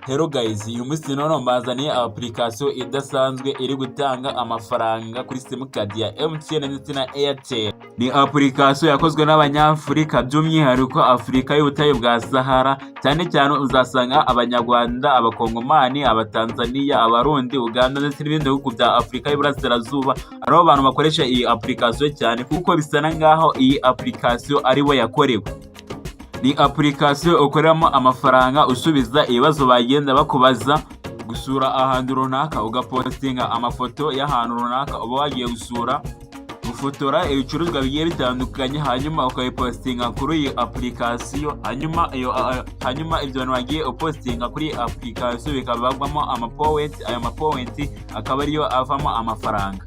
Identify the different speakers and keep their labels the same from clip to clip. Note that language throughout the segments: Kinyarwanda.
Speaker 1: Hello guys, uyu munsi noneho mbazaniye application idasanzwe iri gutanga amafaranga kuri simukadi ya MTN ndetse na Airtel. Ni application yakozwe n'Abanyafurika, by'umwihariko Afurika y'ubutayu bwa Sahara, cyane cyane uzasanga Abanyarwanda, Abakongomani, Abatanzaniya, Abarundi, Uganda ndetse n'ibindi bihugu bya Afurika y'Iburasirazuba aribo bantu bakoresha iyi application cyane, kuko bisa nkaho iyi application aribo yakorewe. Ni application ukoreramo amafaranga usubiza ibibazo bagenda bakubaza, gusura ahantu runaka, ugapostinga amafoto y'ahantu runaka uba wagiye gusura, gufotora ibicuruzwa bigiye bitandukanye, hanyuma ukabipostinga kuri iyi application. Hanyuma ibyo bintu wagiye upostinga kuri iyi application bikabagwamo amapoints. Ayo mapoints akaba ariyo avamo amafaranga.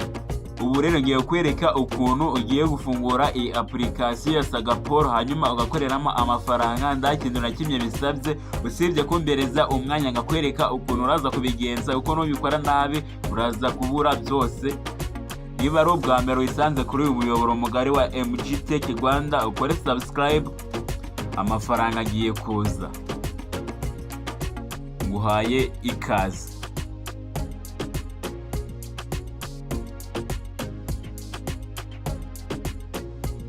Speaker 1: Ubu rero ngiye kwereka ukuntu ugiye gufungura iyi application ya Sagaporo, hanyuma ugakoreramo amafaranga. Nta kintu na kimwe bisabye usibye kumbereza umwanya ngakwereka ukuntu uraza kubigenza, kuko nubikora nabi uraza kubura byose. Niba ari ubwa mbere wisanze kuri uyu muyoboro mugari wa MG Tech Rwanda, ukore subscribe, amafaranga agiye kuza. Nguhaye ikaze.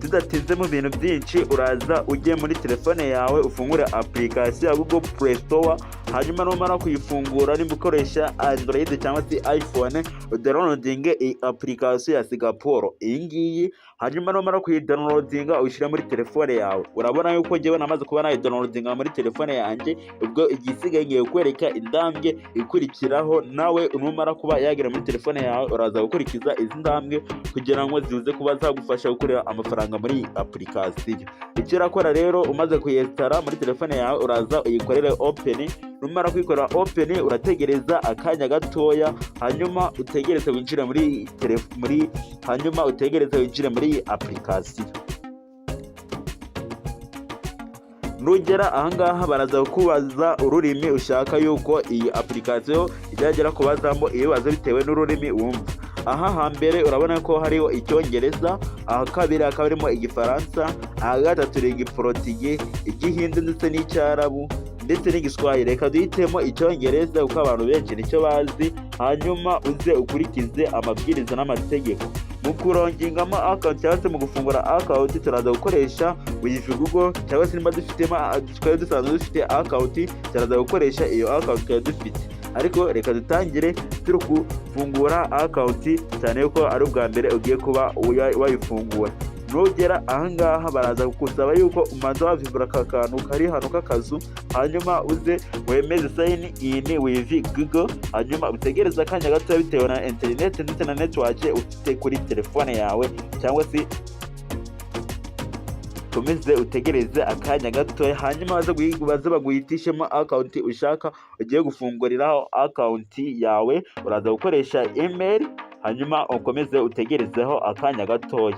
Speaker 2: Tudatinze mu bintu byinshi, uraza ujye muri telefone yawe, ufungure application ya Google Play Store. Hanyuma numara kuyifungura, nimba ukoresha Android cyangwa se iPhone, udownloadinge iyi application ya Singapore iyi ngiyi. Hanyuma numara kuyidownloadinga, uyishyire muri telefone yawe. Urabona yuko njyewe namaze kuba nayidownloadinga muri telefone yanjye. Ubwo igisigaye, ngiye kukwereka intambwe ikurikiraho. Nawe numara kuba yagera muri telefone yawe, uraza gukurikiza izi ntambwe kugira ngo zize kuba zagufasha gukorera amafaranga muri iyi application. Icyo urakora rero, umaze kuyinstalla muri telefone yawe, uraza uyikorere open. Numara kuyikorera open, urategereza akanya gatoya, hanyuma utegereze winjire muri muri hanyuma utegereze winjire muri iyi application. Nugera ahangaha, baraza kukubaza ururimi ushaka yuko iyi application ijya kubazamo ibibazo bitewe n'ururimi wumva. Aha hambere urabona ko hariho Icyongereza, aha kabiri hakaba harimo Igifaransa, aha gatatu ni Igiporotigi, Igihinde ndetse n'Icyarabu ndetse n'Igiswahili. Reka duhitemo Icyongereza kuko abantu benshi nicyo bazi. Hanyuma uze ukurikize amabwiriza n'amategeko. Mu kulogingamo account cyangwa se mu gufungura account, turaza gukoresha with Google, cyangwa se niba dufitemo, twari dusanzwe dufite account, turaza gukoresha iyo account twari dufite. Ariko reka dutangire turi gufungura account, cyane yuko ari ubwa mbere ugiye kuba wayifungura. Nugera ahangaha, baraza kukusaba yuko umanza wavivura aka kantu kari hano k'akazu, hanyuma uze wemeze sign in with Google, hanyuma utegereze akanya gato bitewe na interineti ndetse na network ufite kuri telefone yawe, cyangwa se ukomeze utegereze akanya gatoya. Hanyuma baze baguhitishemo account ushaka ugiye gufunguriraho account yawe. Uraza gukoresha email, hanyuma ukomeze utegerezeho akanya gatoya.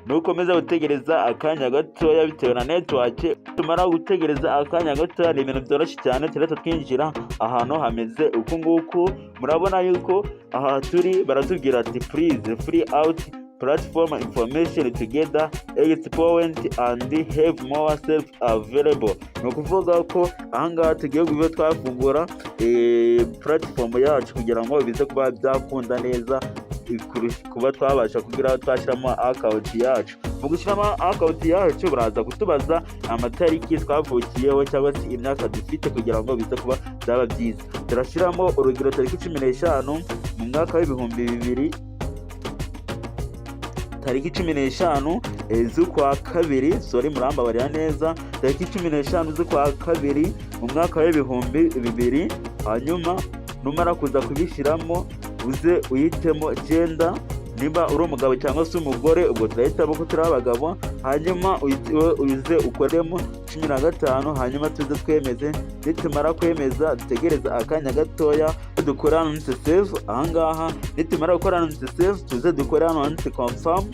Speaker 2: Nukomeza gutegereza akanya gatoya bitewe na network, tumara gutegereza akanya gatoya, ni ibintu byoroshye cyane, turahita twinjira ahantu hameze uku nguku. Murabona yuko aha turi baratubwira ati: "Please fill out platform information to get extra point and have more self available." Ni ukuvuga ko ahangaha tugiye guhita twafungura platform yacu kugira ngo bize kuba byakunda neza kuba twabasha kugira twashyiramo account yacu. Mu gushyiramo account yacu, baraza kutubaza amatariki twavukiyeho cyangwa se imyaka dufite kugira ngo bize kuba byaba byiza. Turashyiramo urugero tariki 15 mu mwaka w'2000, tariki 15 z'ukwa kabiri, sorry, murambabarira neza, tariki 15 z'ukwa kabiri mu mwaka w'2000. Hanyuma numara kuza kubishyiramo, uze uhitemo gender, nimba uri umugabo cyangwa se umugore. Ubwo turahitamo ko turi abagabo. Hanyuma uze ukoremo 15, hanyuma tuze twemeze. Nitumara kwemeza, dutegereza akanya gatoya, dukora hano handitse save ahangaha. Nitumara gukora hano handitse save, tuze dukore hano handitse confirm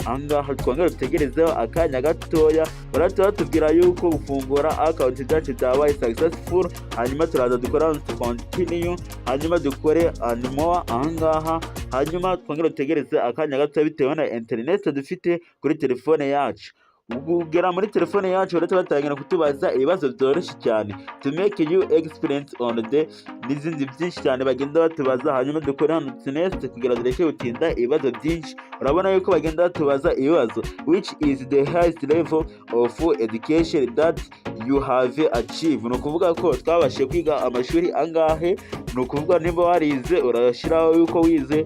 Speaker 2: ahangaha, twongere dutegerezeho akanya gatoya. Barahita batubwira yuko gufungura account byacu byabaye successful. Hanyuma turaza dukore hano continue, hanyuma dukore more ahangaha, hanyuma twongere dutegereze akanya gatoya bitewe na interineti dufite kuri telefone yacu. Kugera muri telefone yacu, barahita batangira kutubaza ibibazo byoroshye cyane, to make you experience on the, n'izindi byinshi cyane bagenda batubaza. Hanyuma dukore hano next kugira dureke gutinda ibibazo byinshi. Urabona yuko bagenda batubaza ibibazo: "Which is the highest level of education that you have achieved?" Ni ukuvuga ko twabashije kwiga amashuri angahe? Ni ukuvuga nimba warize, urashyiraho yuko wize,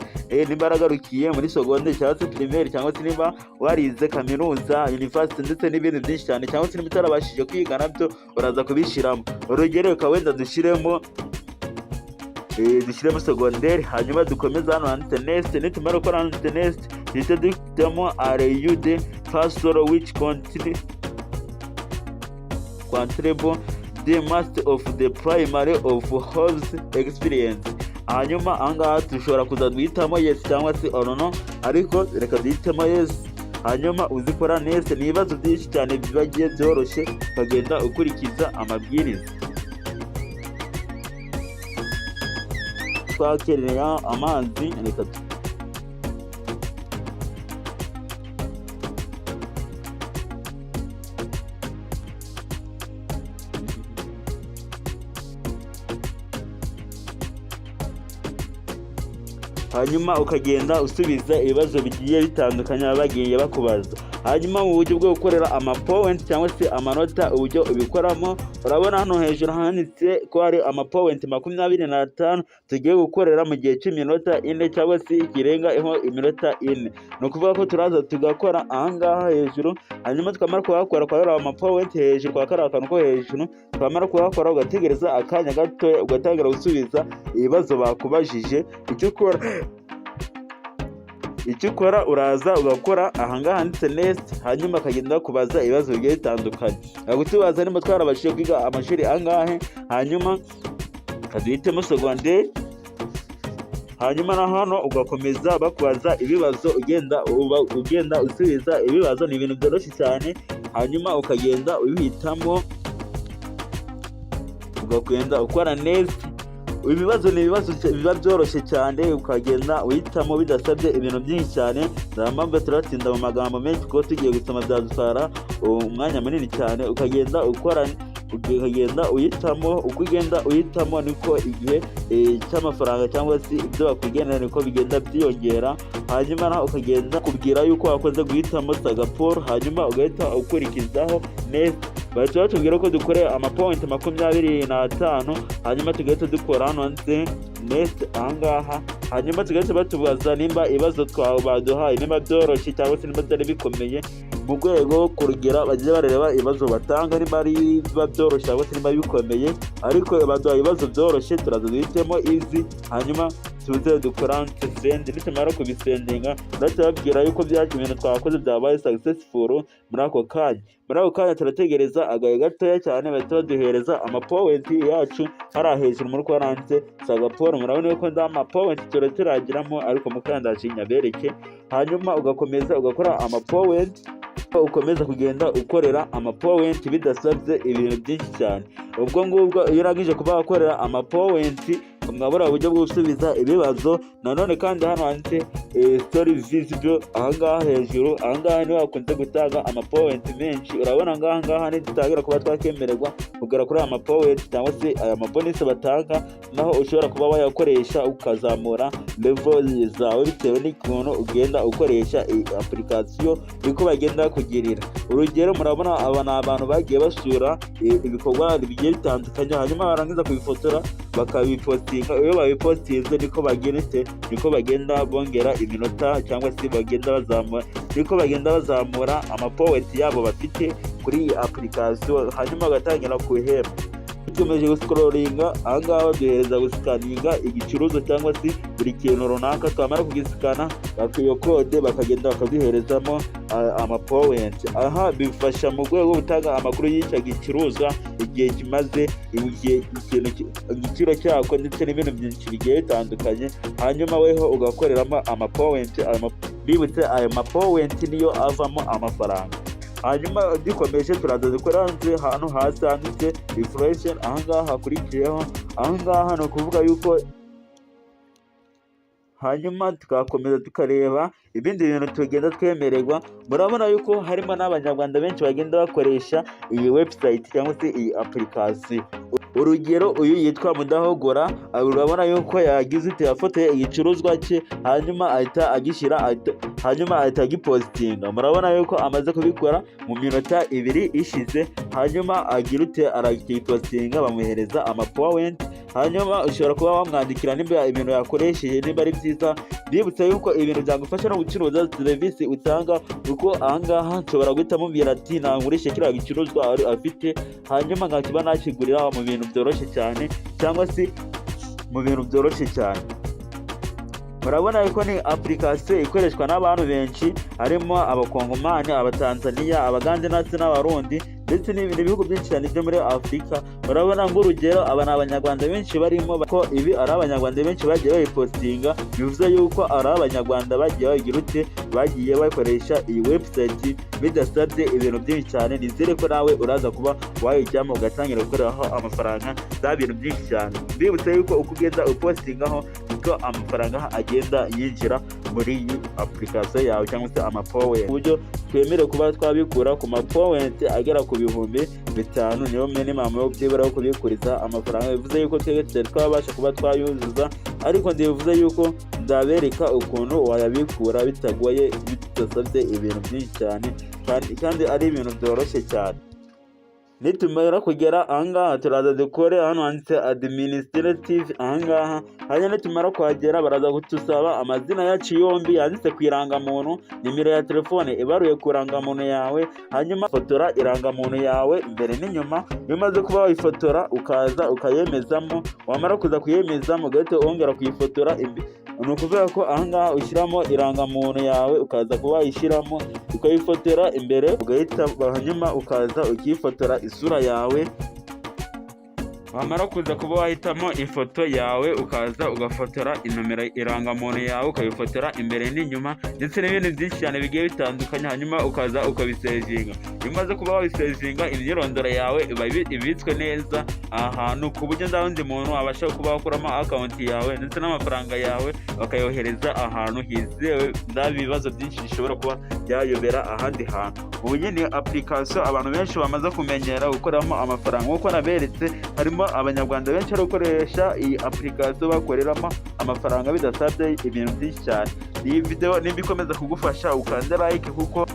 Speaker 2: nimba waragarukiye muri secondaire cyangwa se primaire, cyangwa se niba warize kaminuza, university, ndetse n'ibindi byinshi cyane, cyangwa se niba utarabashije kwiga, nabyo uraza kubishyiramo. Urugero, reka wenda dushyiremo secondaire, hanyuma dukomeze hano handitse next. Nitumara gukora handitse next, duhite duhitamo "Are you the person which continue contribute the most of the primary of house experience?" Hanyuma ahangaha dushobora kuza duhitamo yes cyangwa se or no, ariko reka duhitemo yes. Hanyuma uzikora next. Ni ibibazo byinshi cyane bibagiye byoroshye, ukagenda ukurikiza amabwiriza. Twakenera amazi, reka hanyuma ukagenda usubiza ibibazo bigiye bitandukanye baba bagiye bakubaza. Hanyuma mu buryo bwo gukorera amapoint cyangwa se amanota, uburyo ubikoramo, urabona hano hejuru handitse ko hari amapoint 25 tugiye gukorera mu gihe cy'iminota 4 cyangwa se ikirenga iminota 4. Ni ukuvuga ko turaza tugakora ahangaha hejuru, hanyuma twamara kuhakora kwa kariya amapoint hejuru, kwa kariya kantu ko hejuru, twamara kuhakora ugategereza akanya gato, ugatangira gusubiza ibibazo bakubajije. Icyo ukora, uraza ugakora ahangaha handitse next, hanyuma akagenda bakubaza ibibazo bigiye bitandukanye. Bagutubaza niba twarabashije kwiga amashuri angahe, hanyuma kaduhitemo secondaire. Hanyuma na hano ugakomeza bakubaza ibibazo, ugenda usubiza ibibazo. Ni ibintu byoroshye cyane. Hanyuma ukagenda ubihitamo, ukagenda ukora next. Ibibazo ni ibibazo biba byoroshye cyane, ukagenda uhitamo bidasabye ibintu byinshi cyane. Nta mpamvu turatinda mu magambo menshi, kuko tugiye gusoma byadutwara umwanya munini cyane. Ukagenda ukora, ukagenda uhitamo. Uko ugenda uhitamo niko igihe cy'amafaranga cyangwa se ibyo bakugenera niko bigenda byiyongera. Hanyuma nawe ukagenda kubwira yuko wakoze guhitamo Singapore, hanyuma ugahita ukurikizaho next. Bahita batubwira ko dukoreye amapoint 25, hanyuma tugahita dukora hano handitse next ahangaha. Hanyuma tugahita batubaza nimba ibibazo twawe baduhaye nimba byoroshye cyangwa se nimba byari bikomeye, mu rwego kurugira bajye bareba ibibazo batanga nimba ari biba byoroshye cyangwa se nimba bikomeye. Ariko baduhaye ibibazo byoroshye, turaza duhitemo easy, hanyuma tuze dukora send. Nitumara kubisendinga, ndahita babwira yuko byacu ibintu twakoze byabaye successful muri ako kanya. Muri ako kanya turategereza agahe gatoya cyane, bahita baduhereza amapoint yacu hariya hejuru muri kubona handitse Singapore. Murabona yuko nda amapoint turagiramo, ariko mukandaje nyabereke. Hanyuma ugakomeza ugakora amapoint, ukomeza kugenda ukorera amapoint bidasabye ibintu byinshi cyane. Ubwo ngubwo iyo urangije kuba wakorera amapoint, mwabura uburyo bwo gusubiza ibibazo. Nanone kandi hano handitse story visible ahangaha hejuru, ahangaha niho hakunze gutanga amapoint menshi. Urabona ngaha ngaha nidutangira kuba twakemererwa kugera kuri aya mapoint cyangwa se aya mabonus batanga, naho ushobora kuba wayakoresha ukazamura level zawe bitewe n'ukuntu ugenda ukoresha iyi application, niko bagenda bakugirira. Urugero, murabona aba ni abantu bagiye basura ibikorwa bigiye bitandukanye, hanyuma barangiza kubifotora bakabipostinga. Iyo babipostinze niko bagenetse, niko bagenda bongera iminota cyangwa se bagenda bazamura, niko bagenda bazamura amapoint yabo bafite kuri iyi application, hanyuma bagatangira kuhemba. Dukomeje guscrollinga, ahangaha baduhereza guscanninga igicuruzwa cyangwa se buri kintu runaka. Twamara kugiscana, iyo code bakagenda bakaduherezamo amapoint. Aha bifasha mu rwego rwo gutanga amakuru y'icyo gicuruzwa, igihe kimaze, igihe ikintu, igiciro cyako, ndetse n'ibintu byinshi bigiye bitandukanye. Hanyuma weho ugakoreramo amapoint. Bibutse, ayo mapoint niyo avamo amafaranga. Hanyuma dukomeje, turaza dukora ahantu hasi handitse refresh. Ahangaha hakurikiyeho, ahangaha ni ukuvuga yuko Hanyuma tugakomeza tukareba ibindi bintu tugenda twemererwa. Murabona yuko harimo n'Abanyarwanda benshi bagenda bakoresha iyi website cyangwa se iyi application. Urugero, uyu yitwa Mudahogora, urabona yuko yagize ute? Yafotoye igicuruzwa cye, hanyuma ahita agishyira, hanyuma ahita agipositinga. Murabona yuko amaze kubikora mu minota 2 ishize. Hanyuma agira ute? Aragipositinga, bamuhereza amapoint. Hanyuma ushobora kuba wamwandikira nimba ibintu yakoresheje nimba ari byiza. Bibutsa yuko ibintu byagufasha no gucuruza serivisi utanga, kuko ahangaha nshobora guhita mubwira ati nangurishe kiriya gicuruzwa afite, hanyuma nkakiba nakigurira mu bintu byoroshye cyane, cyangwa se mu bintu byoroshye cyane. Murabona yuko ni application ikoreshwa n'abantu benshi, harimo Abakongomani, Abatanzaniya, Abagande ndetse n'Abarundi, ndetse n'ibindi bihugu byinshi cyane byo muri Afurika. Murabona ng'urugero, aba ni Abanyarwanda benshi barimo, ko ibi ari Abanyarwanda benshi bagiye bayipositinga, bivuze yuko ari Abanyarwanda bagiye bagira ute? Bagiye bakoresha iyi website bidasabye ibintu byinshi cyane. Nizere ko nawe uraza kuba wayijyamo, ugatangira gukoreraho amafaranga za bintu byinshi cyane. Mbibutse yuko uko ugenda upositingaho, niko amafaranga agenda yinjira muri iyi application yawe, cyangwa se amapoint. Uburyo twemerewe kuba twabikura ku mapoint agera ku 5000, niyo minimum yo byibura yo kubikuriza amafaranga. Bivuze yuko twebwe tutari twabasha kuba twayuzuza, ariko ndivuze yuko ndabereka ukuntu wayabikura bitagoye, bidasabye ibintu byinshi cyane, kandi ari ibintu byoroshye cyane. Nitumara kugera ahangaha, turaza dukore hano handitse administrative ahangaha. Hanyuma nitumara kuhagera, baraza kutusaba amazina yacu yombi yanditse ku irangamuntu, nimero ya telefone ibaruye ku irangamuntu yawe, hanyuma fotora irangamuntu yawe imbere n'inyuma. Iyo umaze kuba wayifotora, ukaza ukayemezamo. Wamara kuza kuyemezamo, ugahita wongera kuyifotora. Ni ukuvuga ko ahangaha ushyiramo irangamuntu yawe, ukaza kuba wayishyiramo, ukayifotora imbere, ugahita hanyuma ukaza ukifotora isura yawe. Wamara kuza kuba wahitamo ifoto yawe, ukaza ugafotora inomero irangamuntu yawe, ukayifotora imbere n'inyuma, ndetse n'ibindi byinshi cyane bigiye bitandukanye. Hanyuma ukaza ukabisevinga. Iyo umaze kuba wabisevinga, imyirondoro yawe iba ibitswe neza ahantu, ku buryo nta wundi muntu wabasha kuba wakuramo account yawe, ndetse n'amafaranga yawe bakayohereza ahantu hizewe, nta bibazo byinshi bishobora kuba byayobera ahandi hantu. Ubu nyine application abantu benshi bamaze kumenyera gukoreramo amafaranga, nk'uko naberetse harimo Abanyarwanda benshi bari gukoresha iyi application bakoreramo amafaranga bidasabye ibintu byinshi cyane. Iyi video nimba ikomeza kugufasha, ukande like, kuko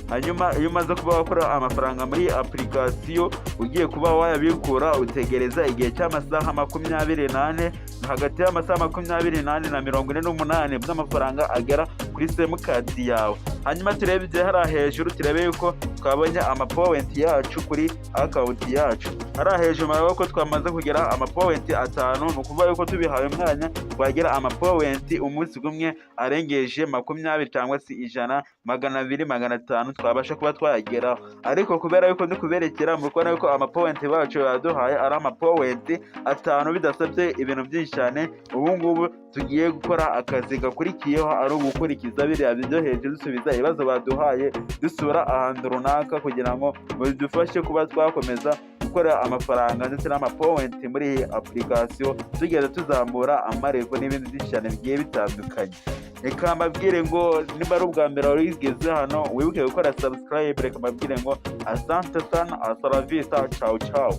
Speaker 2: hanyuma iyo umaze kuba wakora amafaranga muri iyi application, ugiye kuba wayabikura, utegereza igihe cy'amasaha 24, hagati y'amasaha 24 na 48 by'amafaranga agera kuri simukadi yawe. Hanyuma turebe ibyo hariya hejuru, turebe yuko twabonye amapoint yacu kuri account yacu. Hariya hejuru murabona ko twamaze kugera amapoint 5. Ni ukuvuga yuko tubihaye umwanya twagira amapoint umunsi umwe arengeje 20 cyangwa se 100, 200, 500, twabasha kuba twayageraho. Ariko kubera yuko ndi kuberekera, muri kubona yuko amapoint bacu yaduhaye ari amapoint 5 bidasabye ibintu byinshi cyane. Ubu ngubu tugiye gukora akazi gakurikiyeho, ari ugukurikiza biriya byo hejuru, dusubiza ibibazo baduhaye, dusura ahantu runaka, kugira ngo bidufashe kuba twakomeza gukora amafaranga ndetse n'amapoint muri iyi application, tugenda tuzamura amarembo n'ibindi byinshi cyane bigiye bitandukanye. Reka mbabwire ngo niba ari ubwa mbere wari wigeze hano, wibuke gukora subscribe. Reka mbabwire ngo asante sana, hasta la vista, ciao ciao.